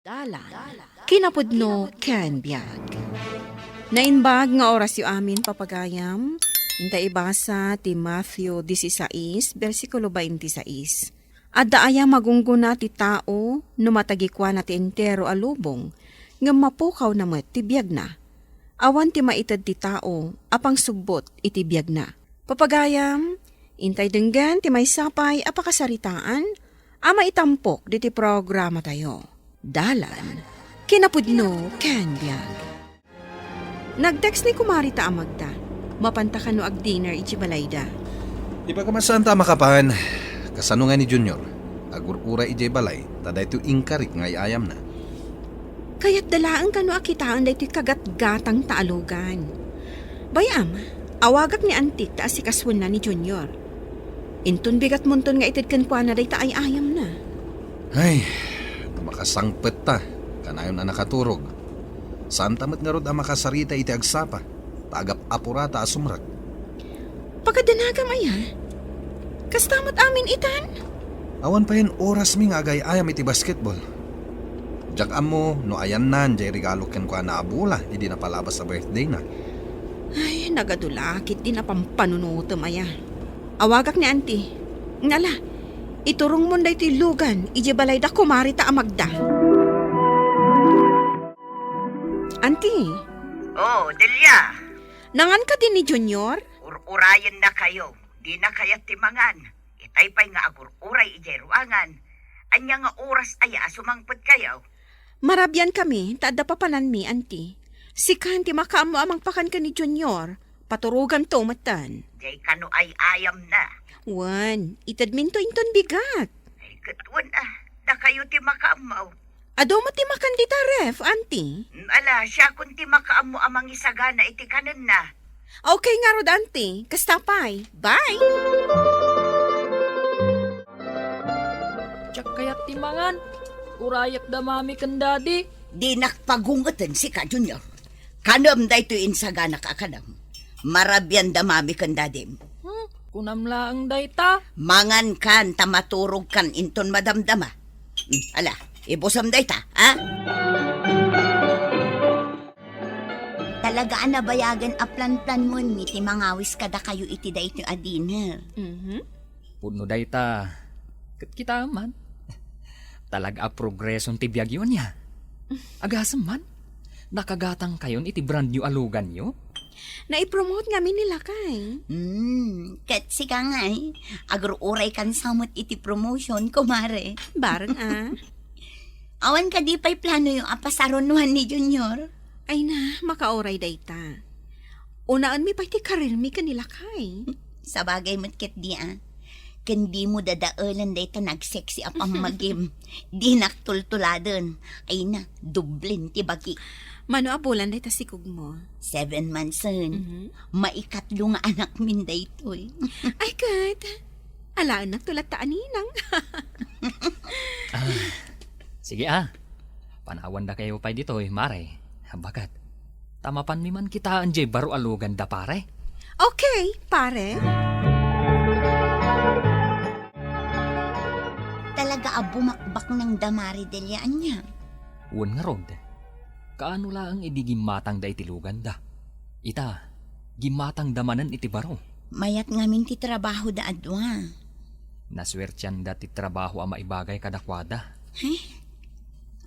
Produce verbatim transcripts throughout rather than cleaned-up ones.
Dalan, kinapudno ken biag. Naimbag nga orasyo amin, papagayam. Inta ibasa ti Matthew disisais, bersikulo baintisais. Adda aya magunggona ti tao no matagikuana ti entero a lubong, ngem mapukawna met ti biagna? Awan ti maited ti tao a pangsubbot iti biagna. Papagayam, intay denggen ti maysa pay a pakasaritaan a maitampok ditoy programatayo. Dalan, kinapudno ken biag. Nag-text ni Kumari ta a Magda. Mapanta kano ag-dinner iti balayda? Ibagam a saanta a makapan. Kasano nga ni Junior? Agur-uray idiay balay, ta daytoy inkarik nga ay-ayamna. Kayatda laeng kano a kitaen daytoy kagatgatang ta a lugan. Bay-am, awagak ni Antik ta asikasuenna ni Junior. Inton bigatmonton nga ited kenkuana dayta ay-ayamna. Ay, no makasangpet ta, kanayon a nakaturog. Saanta met ngarud a makasarita iti agsapa, ta agap-apurata a sumrek. Pakadanagam aya? Kasta met amin itan? Awan payen orasmi nga agay-ayam iti basketball. Diak ammo no ayannan diay regalo kenkuana a bola idi napalabas a birthdayna. Ay, nagadu la ketdi napampanunotmo aya. Awagak ni Auntie. Ala, iturongmon daytoy lugan idiay balayda, Kumari ta a Magda. Auntie. Oh, Delia. Nangan kadi ni Junior? Ur-urayenna kayo. Dina kayat ti mangan. Itay pay nga agur-uray idiay ruangan. Ania nga oras aya a sumangpet kayo? Marabian kami, ta adda papananmi, Auntie. Sikan ti makaammo a mangpakan ken ni Junior. Paturoganto metten. Diay kano ay-ayamna? Wen, itedminto inton bigat. Ay, ket wen, ah, dakayo ti makaammo. Adu met ti makan dita ref, Auntie. Mm, ala, siakon ti makaammo a mangisagana iti kanenna. Okay ngarud, Auntie. Kasta pay. Bye! Diak kayat ti mangan. Urayek da Mami ken Daddy. Dinak pagungeten sika, Junior. Kanem daytoy insaganak a kanem. Marabian da Mami ken Dadim. Hmm, kunam laeng dayta. Mangan kan ta maturog kan inton madamdama. Hmm, ala, ibusem dayta, ha? Talaga a nabayagen a planplanmoenmi ti mangawis kadakayo iti daytoy a dinner. Mhm. Pudno dayta, ket kitaem man. Talaga a progreson ti biagyo, ania? Agasem man, nakagatangkayon iti brand new a luganyo? Naipromote ngamin ni lakay. Hmm, ket sika ngay, agur-uray kan sa met iti promotion, kumare. Bareng a. Awan kadi pay planoyo a pasarunoan ni Junior? Ay na, makauray dayta. Unaenmi pay ti karirmi ken ni lakay. Sabagay met ketdi a. Ken dimo dadaelen dayta nagsexy a pammagim. Dinak tultuladen. Ay na, dublen ti bagi. Mano a bulan dayta sikugmo? Seven monthsen. Mhm. Maikatlo nga anakmin daytoy. Ay, ket. Alaennak to latta a ninang. Ah, sige, ah. Panawandakayo pay ditoy, mare. Baket. Ta mapanmi man kitaen diay baro a luganda, pare. Okay, pare. Talaga a bumakbaknang da Mari Delia, ania? Wen ngarud, kaano laeng idi gimmatangda iti luganda? Ita, gimmatangda manen iti baro. Mayat ngamin ti trabahoda a dua. Nasuertianda ti trabaho a maibagay kadakuada. He?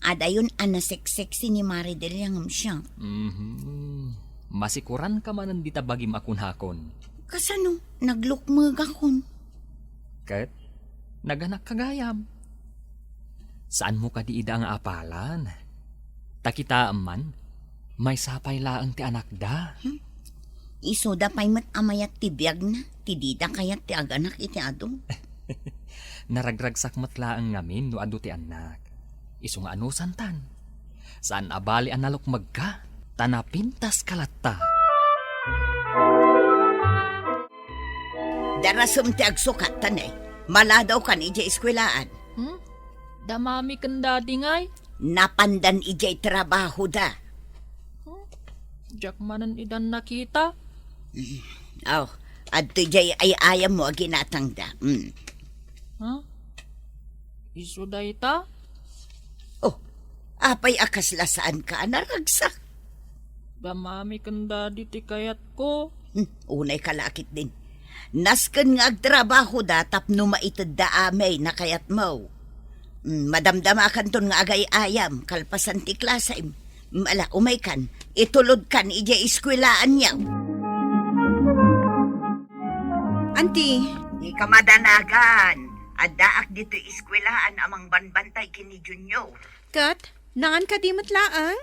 Adayon a naseksexy ni Mari Delia ngem siak. Mhm. Masikuranka manen dita bagim a kunakon. Kasano? Naglukmegakon. Ket naganakka gayam. Saanmo kadi ida nga apalan? Ta kitaem man, maysa pay laeng ti anakda. Hmm? Isuda pay met a mayat ti biagna, ti dida kayat ti aganak iti adu. Naragragsak met laeng ngamin no adu ti annak. Isu nga anusantan. Saan a bali a nalukmegka, ta napintaska latta. Darasem ti agsukat, tanay. Maladawkan idiay eskuelaan. Hmm? Da Mami ken Daddy ngay? Napandan idiay trabahoda. Hmm? Diak manen idan nakita. Mm. Aw, adtoy diay ay-ayammo a ginatangda. Mm. Ha? Isu dayta? Oh, Apay a kasla saanka a naragsak? Damami ken Daddy ti kayatko. Hmm, unay ka la ketdin. Nasken nga agtrabahoda tapno maitedda amay a kayatmo. Hmm, madamdamakanton nga agay-ayam kalpasan ti klasem. Hmm, ala, umaykan. Itulodkan idiay eskwelaanyo. Anti. Dika madanagan. Addaak ditoy eskwelaen a mangbanbantay ken ni Junior. Ket, nangan kadi met laeng?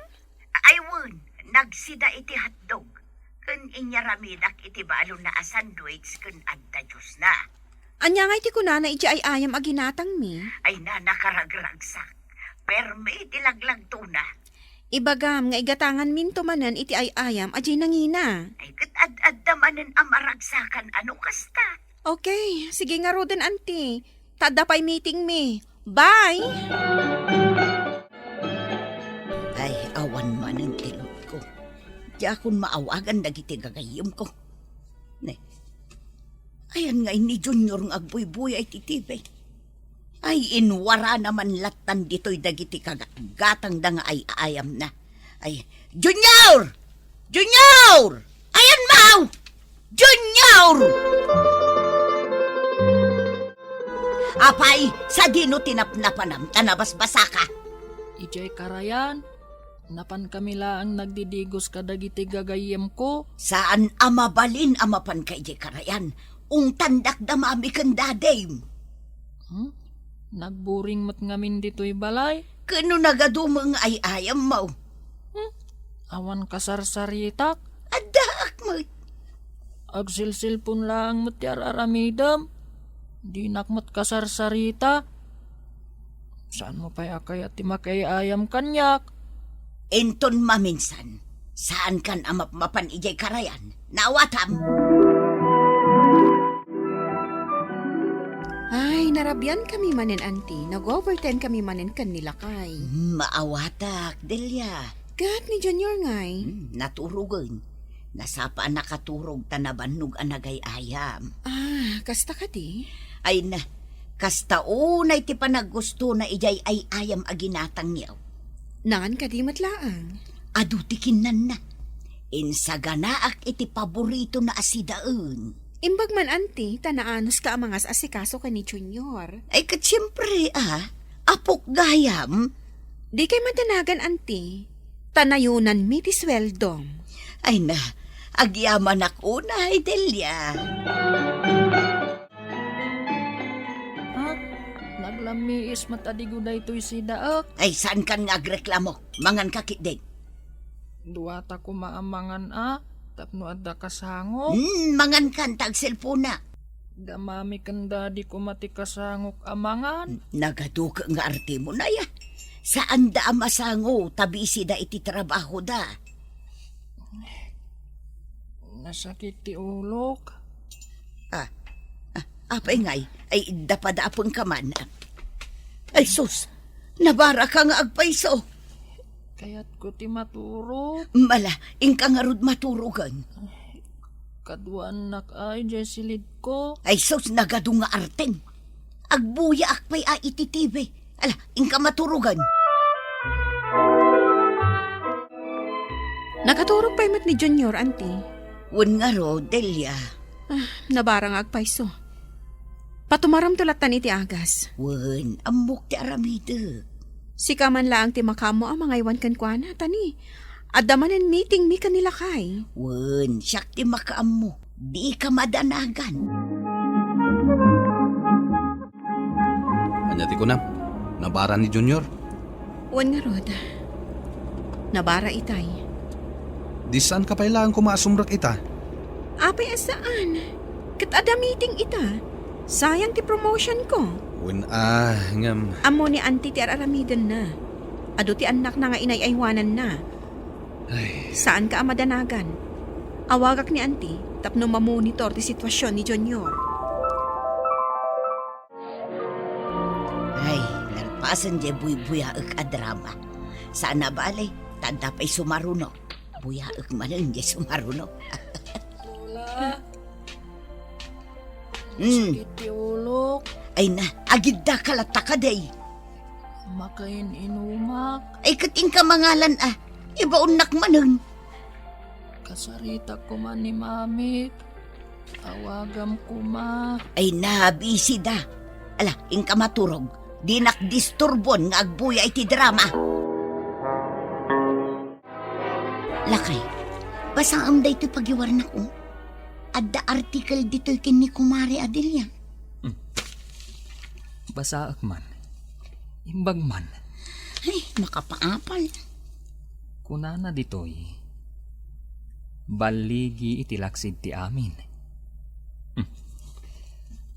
Ay wen, nagsida iti hotdog. Ken inyaramidak iti balonna a sandwich ken adda juice-na. Ania ngay ti kunana iti ay-ayam a ginatangmi? Ay, na, nakaragragsak. Permi ti laglagtona. Ibagam nga igatanganminto manen iti ay-ayam a diay nangina. Ay, ket ad-adda manen a maragsakan a no kasta. Okay, sige ngaruden, Anti. Ta adda pay meetingmi. Bye! Ay, awan manen ti loadko. Diakon maawagan dagiti gagayyemko. Ne. Ayan nga ni Junior nga agbuybuya iti T V. Ay, inwarana man lattan ditoy dagiti kagatgatangda nga ay-ayamna. Ay, Junior! Junior! Ayan mo! Junior! Apay, sadino ti napnapanam ta nabasbasaka? Idiay karayan, napankami laeng nagdidigos kadagiti gagayyemko. Saan a mabalin a mapanka idiay karayan. Ungtandak damami ken dadim. Hmm? Nagburing met ngamin ditoy balay. Ken no nagadu met nga ay-ayammo? Hmm? Awan kasarsaritak? Addaak met. Agsilsilpon laeng met ti ar-aramidem. Dinak met kasarsarita. Saanmo pay a kayat ti makiay-ayam kaniak? Inton maminsan, saankan a mapmapan idiay karayan. Naawatam? Ay, narabiankami manen, Anti. Nag-overtime kami manen ken ni Lakay. Hmm, maawatak, Delia. Ket ni Junior ngay? Hmm, naturogen. Nasapa a nakaturog ta nabannog a nagay-ayam. Ah, kasta kadi? Ay na, kasta unay ti panaggustona idiay ay-ayam a ginatangyo. Nangan kadi met laeng? Adu ti kinnanna. Insaganaak iti paboritona a sidaen. Imbag man, Anti, ta naanuska a mangas-asikaso ken ni Junior. Ay, ket siempre, a. Apok gayam. Dikay madanagan, Anti. Ta nayunanmi ti sueldom. Ay na, agyamanak unay, Delia. Ha? Naglammiis met a digo daytoy sidaek? Ay, saankan nga agreklamo. Manganka ketdin. Duata koma a mangan a, tapno adda kasangok. Hmm, mangankan ta agselponak. Damami ken Daddy koma ti kasangok a mangan. Nagaduka nga artemo, Nay, a. Saanda a masango, ta bisida iti trabahoda. Nasakit ti ulok. Ah, ah, apay ngay? Ay, dapadapengka man. Ay, sus! Nabaraka nga agpayso. Kayatko ti maturog. Mala, inka ngarud maturogen. Kaduaannak ay, Jessilidko. Ay, sus, nagadu nga artem. Agbuyaak pay a iti T V. Ala, inka maturogen. Nakaturog pay met ni Junior, Anti. Wen ngarud, Delia. Ah, nabara nga agpayso. Patumaramto lattan iti agas. Wen, ammok ti aramidek. Sika man laeng ti makaammo a mangaywan kenkuana, ta ni, adda manen meetingmi ken ni Lakay. Wen, siak ti makaammo. Dika madanagan. Ania ti kunam? Nabara ni Junior? Wen ngarud. Nabara itay. Di saanka pay laeng koma a sumrek ita? Apay a saan? Ket adda meeting ita. Sayang ti promotion ko. Wen a, ngem. Ammo ni Anti ti ar-aramidenna. Adu ti annakna nga inay-aywananna. Ay. Saanka a madanagan. Awagak ni Anti tapno mamonitor ti sitwasion ni Junior. Ay, nalpasen diay buybuyaek a drama. Saan a bale, ta adda pay sumaruno. Buyaek manen diay sumaruno. Lola. Hmm. Sakit ti ulok. Ay na, agidda ka latta kadi. Makain-inumak. Ay, ket inka mangalan, a. Ibaonnak manen. Kasaritak koma ni Mamik. Awagam koma. Ay, nabisi da. Ala, inka maturog. Dinak disturbon nga agbuya iti drama. Lakay, basaem daytoy pagiwarnak, o. Adda article ditoy ken ni Kumare Adelia. Hmm. Basaek man. Imbag man. Ay, makapaapal. Kunana ditoy, "Balligi iti laksid ti amin." Hmm.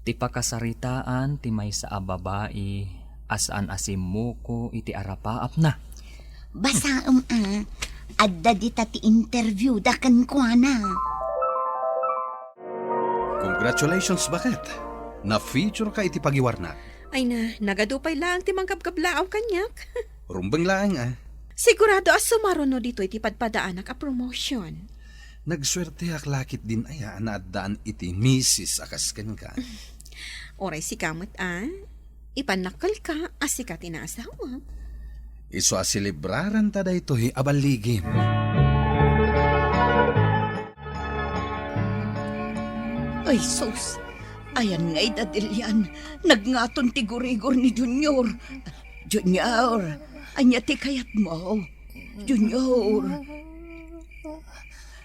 Ti pakasaritaan ti maysa a babai a saan a simmuko iti arapaapna. Basaem, a. Adda dita ti interview da kenkuana. Congratulations, baket. Na-feature ka iti pagiwarnak. Ay na, nagadu pay laeng ti mangkabkablaaw kaniak. Rumbeng laeng, a. Sigurado a sumaruno ditoy ti padpadaanak a promotion. Nagsuerteak la ketdin aya a naaddaan iti misis a kas kenka. Uray sika met, a. Ipannakkelka a sika ti naasawa. Isu a selebraranta daytoy a balligim. Ay, sus! Ayan nga idadilian, nagngaton ti gurigor ni Junior. Junior, ania ti kayatmo? Junior.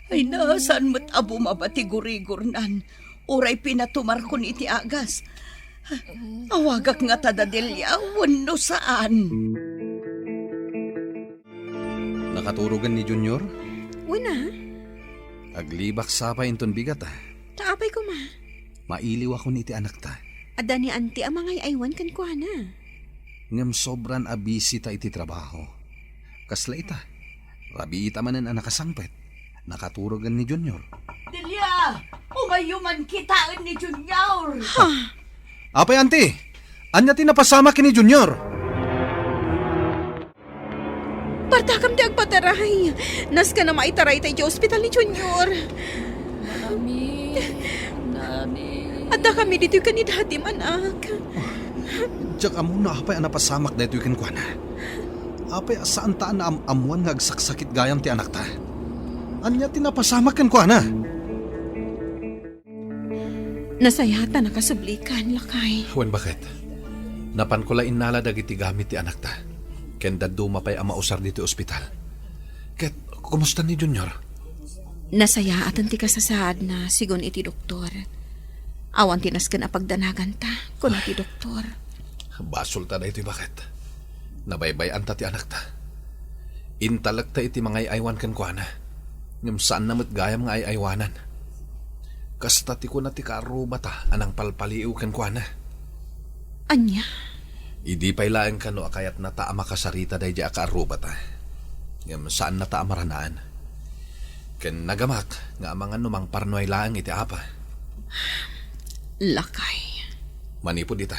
Ay, na, saan met a bumaba ti gurigornan? Uray pinatumarkon iti agas. Awagak ngata da Delia wenno saan? Nakaturogen ni Junior? Wen a. Aglibak sa pay inton bigat, a. Ta apay koma? Mailiwakon iti anakta. Adda ni anti a mangay-aywan kenkuana. Ngem sobran a busy ta iti trabaho. Kasla ita, rabiita manen a nakasangpet. Nakaturogen ni Junior. Delia, umayyo man kitaen ni Junior. Ha? Apay, anti? Ania ti napasamak ken ni Junior? Partakam ti agpataray. Nasken a maitaray ta idiay ospital ni Junior. Mami, Nani. Addakami ditoy ken ni Daddy, anak. Diak ammo no apay a napasamak daytoy kenkuana. Apay a saanta a naam-ammoan nga agsaksakit gayam ti anakta? Ania ti napasamak kenkuana? Nasayaat a nakasublikan, lakay. Wen, baket. Napanko la innala dagiti gamit ti anakta. Ken dadduma pay a mausar ditoy ospital. Ket, kumusta ni Junior? Nasayaaten ti kasasaadna, sigun iti doktor. Awan ti nasken a pagdanaganta, kuna ti doktor. Basolta daytoy, baket. Nabaybay-anta ti anakta. Intalekta iti mangay-aywan kenkuana. Ngem saanna met gayam nga ay-aywanan. Kasta ti kuna ti kaarrubata a nangpalpaliiw kenkuana. Ania? Idi pay laeng kano a kayatnata a makasarita daydiay a kaarrubata. Ngem saannata a maranaan. Ken nagamak nga amangan no mangparnuay laeng iti apa. Lakay. Manipud ita,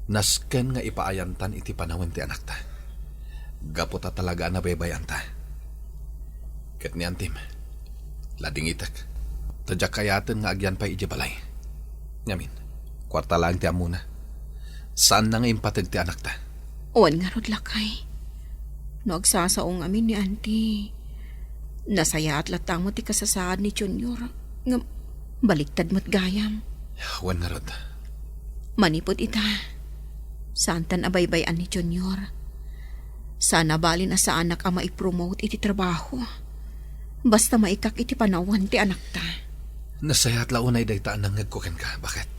nasken nga ipaayantan iti panawen ti anakta. Gapu ta talaga a nabaybay-anta. Ket ni antim, ladingitek. Ta diak kayaten nga agyan pay idiay balay. Ngamin, kuarta laeng ti ammona. Saanna nga impateg ti anakta. Wen ngarud, lakay. No agsasao ngamin ni anti, nasayaat latta met ti kasasaad ni Junior. Ngem baliktad met gayam. Wen ngarud. Manipud ita, saantan a baybay-an ni Junior. Saan a balin a saanak a maipromote iti trabaho. Basta maikak iti panawen ti anakta. Nasayaat la unay dayta a nangngegko kenka, baket.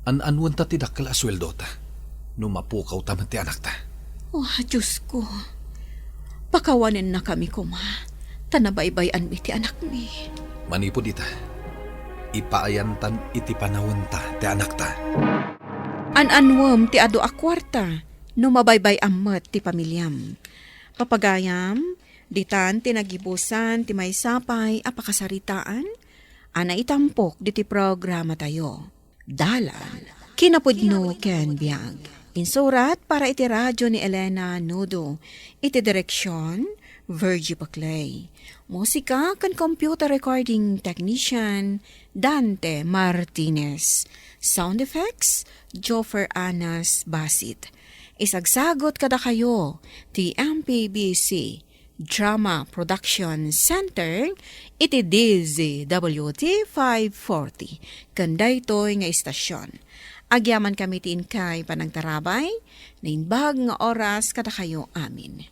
An-anuenta ti dakkel a sueldota no mapukawta met ti anakta. Oh, Diosko, pakawanennakami koma, ta nabaybay-anmi ti anakmi. Manipud ita, ipaayantan iti panawenta ti anakta. An-anuem ti adu a kuarta no mabaybay-am met ti pamiliam. Papagayam, ditan ti nagibusan ti maysa pay a pakasaritaan a naitampok diti programatayo. Dalan, kinapudno ken biag. Insurat para iti radio ni Elena Nudo. Iti direksion, Virgie Paclay. Musika ken computer recording technician, Dante Martinez. Sound effects, Joffer Anas Basit. Isagsagot kadakayo ti M P B C Drama Production Center iti D Z W T five forty ken daytoy nga istasyon. Agyaman kami ti inkay panangtarabay, naimbag nga oras kadakayo amin.